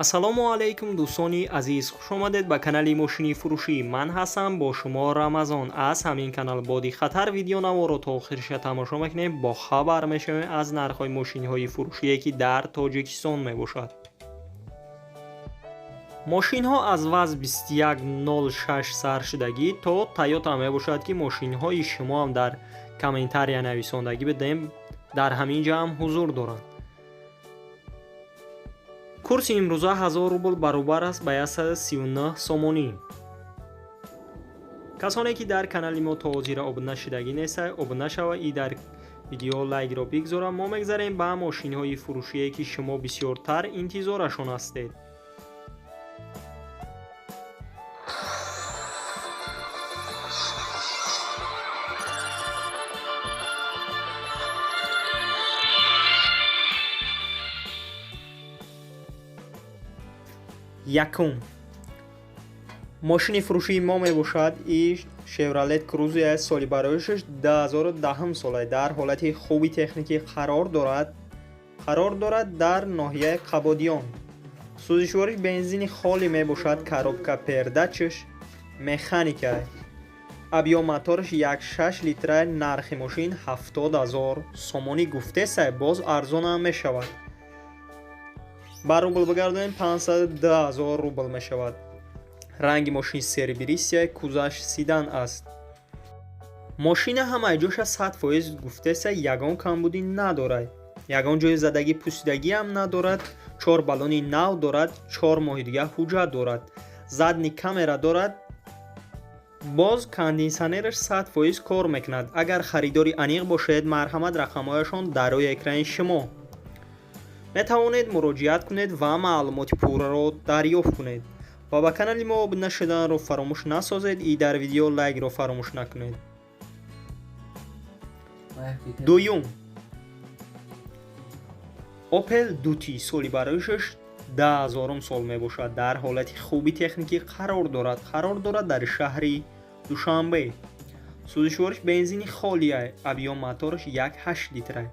Ассалому алайкум, дӯстони азиз, хушомадед ба канали мошини фурӯшӣ. Ман ҳастам бо шумо Рамазон. Аз ҳамин канал бо диққаттар видеонаворо то охириша тамошо мекунем, бохабар мешавем аз нархҳои мошинҳои фурӯшие, ки дар Тоҷикистон мебошад. Мошинҳо аз ВАЗ 2106 сар шудагӣ то Тойота мебошад, ки мошинҳои шумоам дар комментария нависондагӣ бидем, дар ҳамин ҷо ҳам ҳузур доранд. Курси имрӯза 1000 рубл баробар аст ба 139 сомонӣ. Касоне ки дар канали мо то ҳозира обуна шудагӣ нестанд, обуна шава и дар видео лайкро бигзорам. Мо мегзарем ба мошинҳои фурӯшие, ки шумо бисёртар интизорашон ҳастед. Якум мошини фурӯшии мо мебошад и Chevrolet Cruze аст, соли бароишаш 2010 сола, дар ҳолати хуби техникӣ қарор дорад. Қарор дорад дар ноҳияи Қабодиён. Сӯзишвориш бензини холӣ мебошад, коробка передачаш механика. Объём мотораш 1,6 литра, нархи мошин 70 000 сомонӣ гуфтеса, боз арзонам мешавад. Ба рубл бигардонем, 502 000 рубл мешавад. Ранги мошин серебристый, кузаш седан аст. Мошина ҳамаи ҷоша 100% гуфтеса, ягон камбудӣ надорад, ягон ҷои задагӣ, пусидагиам надорад. Чор баллони нав дорад, 4 моҳи дига ҳуҷҷат дорад, задний камера дорад, боз кондитсионераш 100% кор мекунад. Агар харидори аниқ бошед, марҳамат, рақамҳояшон дар рӯи экрани шумо, метавонед муроҷиат кунед ва маълумоти пурраро дарёфт кунед. Ва ба канали мо обуна шуданро фаромӯш насозед и дар видео лайкро фаромӯш накунед. Дуюм Opel Duty, соли бароишаш 2000 сол мебошад, дар ҳолати хуби техникӣ қарор дорад. Қарор дорад дар шаҳри Душанбе. Сӯзишвориш бензини холия, объём мотораш 1,8 литра,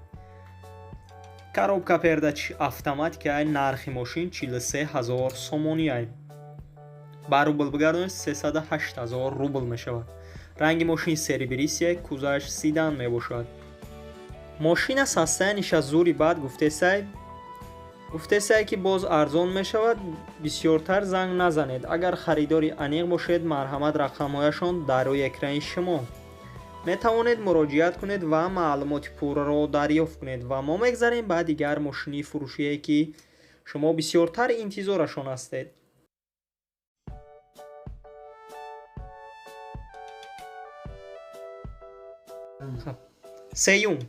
коробка передач автоматика. Нархи мошин 43 000 сомонӣ, ба рубл бигардонед, 308 000 рубл мешавад. Ранги мошин серебристый, кузаш седан мебошад. Мошина состояниеша зури бад гуфтесай, гуфтесай, ки боз арзон мешавад, бисёртар занг назанед. Агар харидори аниқ бошед, марҳамат, рақамҳояшон дар рӯи экрани шумо, метавонед муроҷиат кунед ва маълумоти пурраро дарёфт кунед. Ва мо мегзарем ба дигар мошини фурӯшие, ки шумо бисёртар интизорашон ҳастед. Сеюм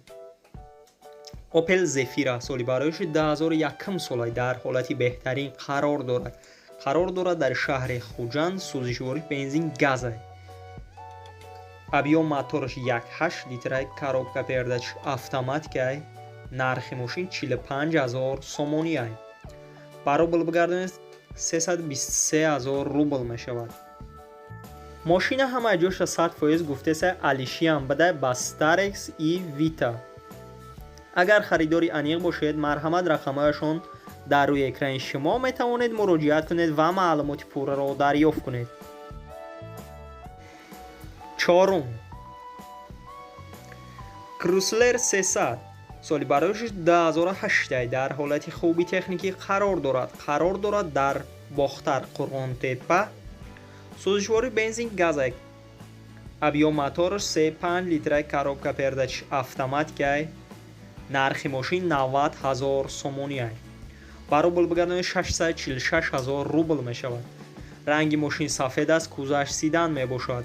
Opel Zafira, соли бароиши 2001 сола, дар ҳолати беҳтарин қарор дорад. Қарор дорад дар шаҳри Хуҷанд. Сӯзишворӣ бензин газа, объём мотораш 1,8 литра, коробка передач автоматика. Нархи мошин 45 000 сомонӣ, ба рубл бигардонед, 323 000 рубл мешавад. Мошина ҳамаи ҷоша 100% гуфтеса, алишиам бада ба Starex и Vita. Агар харидори аниқ бошед, марҳамат, рақамҳояшон дар рӯи экрани шумо, метавонед муроҷиат кунед ва маълумоти пурраро дарёфт кунед. Чорум Chrysler 300, соли бароишаш 2008, дар ҳолати хуби техникӣ қарор дорад. Қарор дорад дар Бохтар, Қурғонтеппа. Сӯзишворӣ бензин газа, объём мотораш 3,5 литра, коробка передач автоматика. Нархи мошин 90 000 сомонӣ, ба рубл бигардонед, 646 000 рубл мешавад. Ранги мошин сафед аст, кузаш седан мебошад.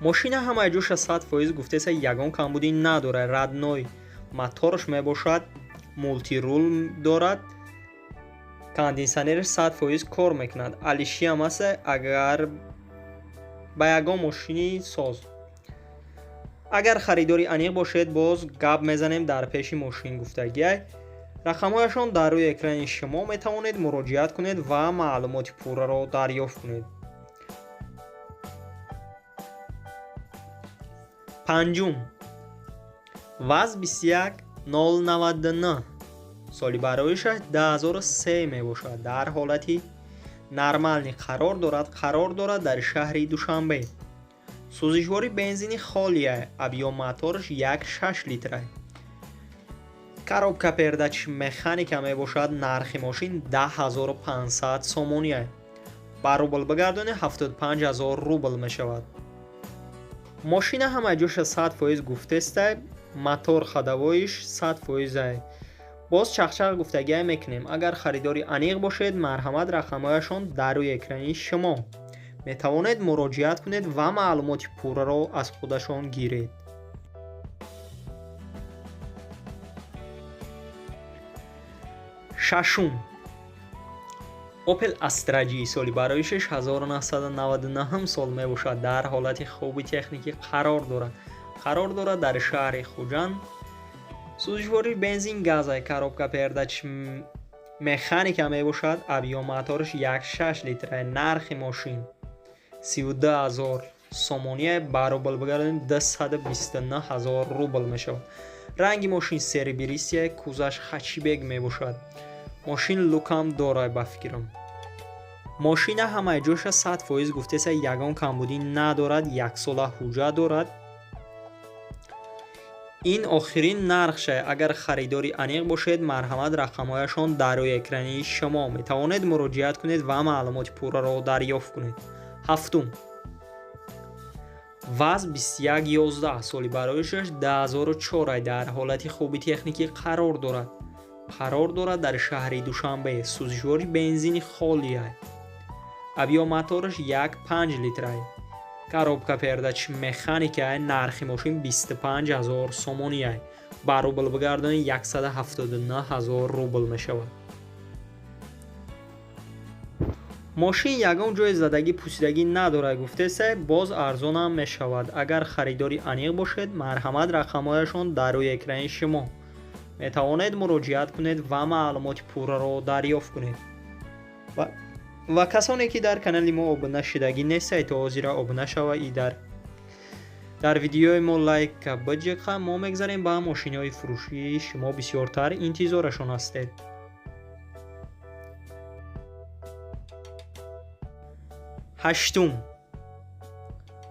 Мошина ҳамаи ҷоша 100% гуфтеса, ягон камбудӣ надорад. Родной мотораш мебошад, мультируль дорад, кондитсионераш 100% кор мекунад, алишиам аст. Агар ба ягон мошини соз, агар харидори аниқ бошед, боз гап мезанем дар пеши мошин гуфтагиай. Рақамҳояшон дар рӯи экрани шумо, метавонед муроҷиат кунед ва маълумоти пурраро дарёфт кунед. Панҷум ВАЗ 21099. Соли бароишаш 2003 мебошад. Дар ҳолати нормальный қарор дорад. Қарор дорад дар шаҳри Душанбе. Сӯзишвори бензини холия, объём мотораш 1,6 литра. Коробка передач механика мебошад. Нархи мошин 10500 сомонӣ. Ба рубл бигардонед 75000 рубл мешавад. Мошина ҳама ҷоша 100% гуфтестай, мотор ходовой иш 100%. Боз чақчақ гуфтагиай мекунем. Агар харидори аниқ бошед, марҳамат, рақамҳояшон дар рӯи экрани шумо. Метавонед муроҷиат кунед ва маълумоти пурраро аз худашон гиред. Шашум. Opel Astra G соли бароишаш 1999 сол мебошад. Дар ҳолати хуби техникӣ қарор дорад. Қарор дорад дар шаҳри Хуҷанд. Сӯзишвори бензин газай, коробка передач механика мебошад. Объём мотораш 1,6 литра. Нархи мошин 32000 сомонӣ, ба рубл бигардонем 229000 рубл мешавад. Ранги мошин серебристый, кузаш хэтчбек мебошад. Мошин люк ам дорад ба фикрам. Мошина ҳамаи ҷоша 100% гуфтеса, ягон камбудӣ надорад, яксола ҳуҷҷат дорад. Ин охирин нархша. Агар харидори аниқ бошед, марҳамат, рақамҳояшон дар рӯи экрани шумо. Метавонед муроҷиат кунед ва маълумоти пурраро дарёфт кунед. Ҳафтум. ВАЗ 2111 соли бароишаш 2004, дар ҳолати хуби техникӣ қарор дорад. Қарор дорад дар шаҳри Душанбе. Сӯзишвори бензини холия. Объём мотораш 1,5 литра. Коробка передач механика. Нархи мошин 25000 сомонӣ. Ба рубл бигардонед 179000 рубл мешавад. Мошин ягон ҷои задагӣ пусидагӣ надорад гуфтесай, боз арзонам мешавад. Агар харидори аниқ бошед, марҳамат, рақамҳояшон дар рӯи экрани шумо. Метавонед муроҷиат кунед ва маълумоти пурраро дарёфт кунед. Ва касоне ки дар канали мо обуна шудагӣ нестед, то ҳозира обуна шава и дар видеои мо лайк биҷиқа. Мо мегзарем ба мошинҳои фурӯшии шумо бисёртар интизорашон ҳастед. Ҳаштум.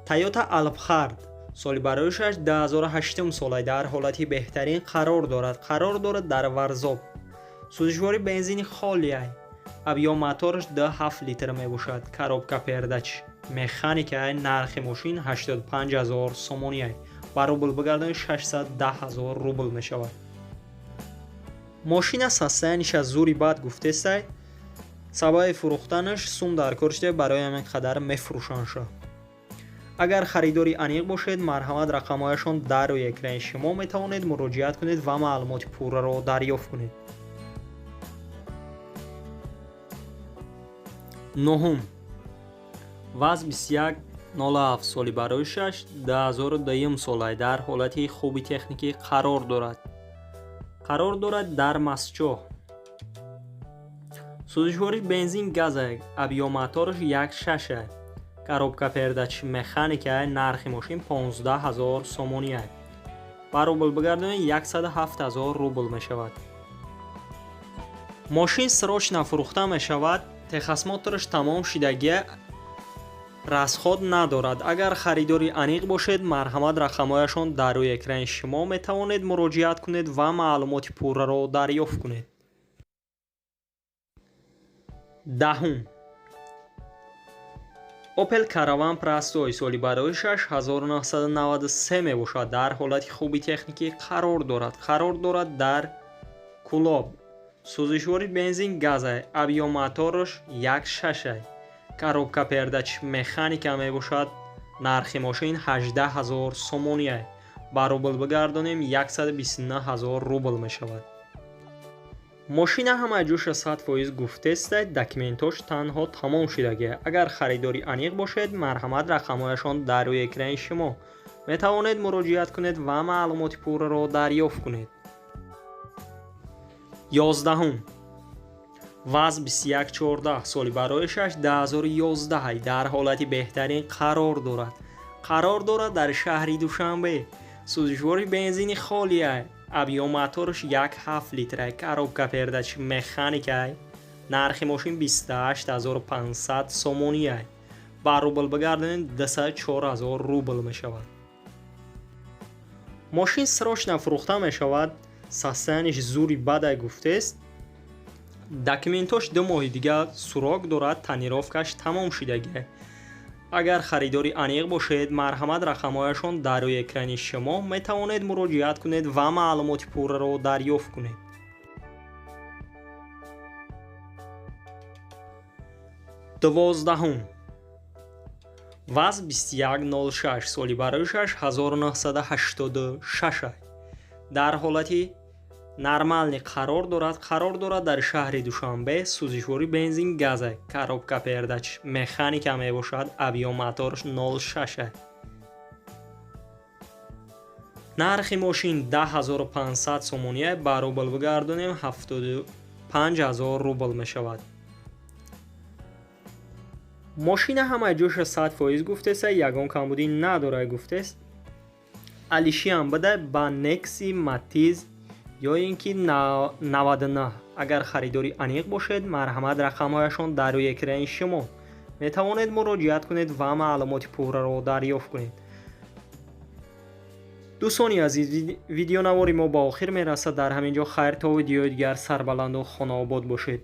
Toyota Alphard соли бароишаш 2008 сола, дар ҳолати беҳтарин қарор дорад. Қарор дорад дар Варзоб. Сӯзишвори бензини холия. Объём мотораш 2,7 литр мебошад. Коробка передач механика. Нархи мошин 85000 сомонӣ. Ба рубл бигардонед 610000 рубл мешавад. Мошина состояние ша зури бад гуфтестай. Сабаби фурӯхтанаш сум дар кор шуда, барои ҳамин қадар мефурӯшандша. Агар харидори аниқ бошед, марҳамат, рақамҳояшон дар рӯи экрани шумо. Метавонед муроҷиат кунед ва маълумоти пурраро дарёфт кунед. Нуҳум. ВАЗ 2107 соли бароишаш 2002 сола, дар ҳолати хуби техникӣ қарор дорад. Қарор дорад дар Мастчоҳ. Сӯзишвори бензин газа, объём мотораш 1,6. Коробка передач механика. Нархи мошин 15000 сомонӣ. Ба рубл бигардонед 107000 рубл мешавад. Мошин срочно фурӯхта мешавад. Техосмотр аш тамом шудагия, расход надорад. Агар харидори аниқ бошед, марҳамат, рақамҳояшон дар рӯи экрани шумо. Метавонед муроҷиат кунед ва маълумоти пурраро дарёфт кунед. Даҳум. Opel Caravan Простой соли бароишаш 1993 мебошад. Дар ҳолати хуби техникӣ қарор дорад. Қарор дорад дар Кулоб. Сӯзишвори бензин газа, объём мотораш 1,6. Коробка передач механика мебошад. Нархи мошин 18000 сомонӣ. Ба рубл бигардонем 129000 рубл мешавад. Мошина ҳама ҷоша 100% гуфтестай, документош танҳо тамом шудагия. Агар харидори аниқ бошед, марҳамат, рақамҳояшон дар рӯи экрани шумо. Метавонед муроҷиат кунед ва маълумоти пурраро дарёфт кунед. 11. ВАЗ 2114 соли бароишаш 2011, дар ҳолати беҳтарин қарор дорад. Қарор дорад дар шаҳри Душанбе. Сӯзишвори бензини холия. Объём моторш 1,7 литрай, коробка передач механикай. Нархи мошин 28 500 сомониай. Ба рубл бигардонем, 204 000 рубл мешавад. Мошин срочно фурӯхта мешавад. Состояние ш зури бадай, гуфтест. Документош 2 моҳи дига срок дорад, тонировка ш тамом шидагиа. Агар харидори аниқ бошед, марҳамат, рақамҳояшон дар рӯи экрани шумо, метавонед муроҷиат кунед ва маълумоти пурраро дарёфт кунед. 12-ум ВАЗ 2106, соли бароишаш 1986. Дар ҳолати нормальный қарор дорад. Қарор дорад дар шаҳри Душанбе. Сӯзишворӣ бензин газа, коробка передач механика мебошад. Объём моторш 06. Нархи мошин 10 500 сомония. Ба рубл бигардонем, 75 000 рубл мешавад. Мошина ҳамаи ҷоша 100% гуфтеса, ягон камбудӣ надорад, гуфтест. Алишиам буда ба Некси, Матиз ё ин ки 99. Агар харидори аниқ бошед, марҳамат, рақамҳояшон дар рӯи экрани шумо, метавонед муроҷиат кунед ва маълумоти пурраро дарёфт кунед. Дӯстони азиз, видеонавори мо ба охир мерасад дар ҳамин ҷо. Хайр, то видеои дигар, сарбаланду хонаобод бошед.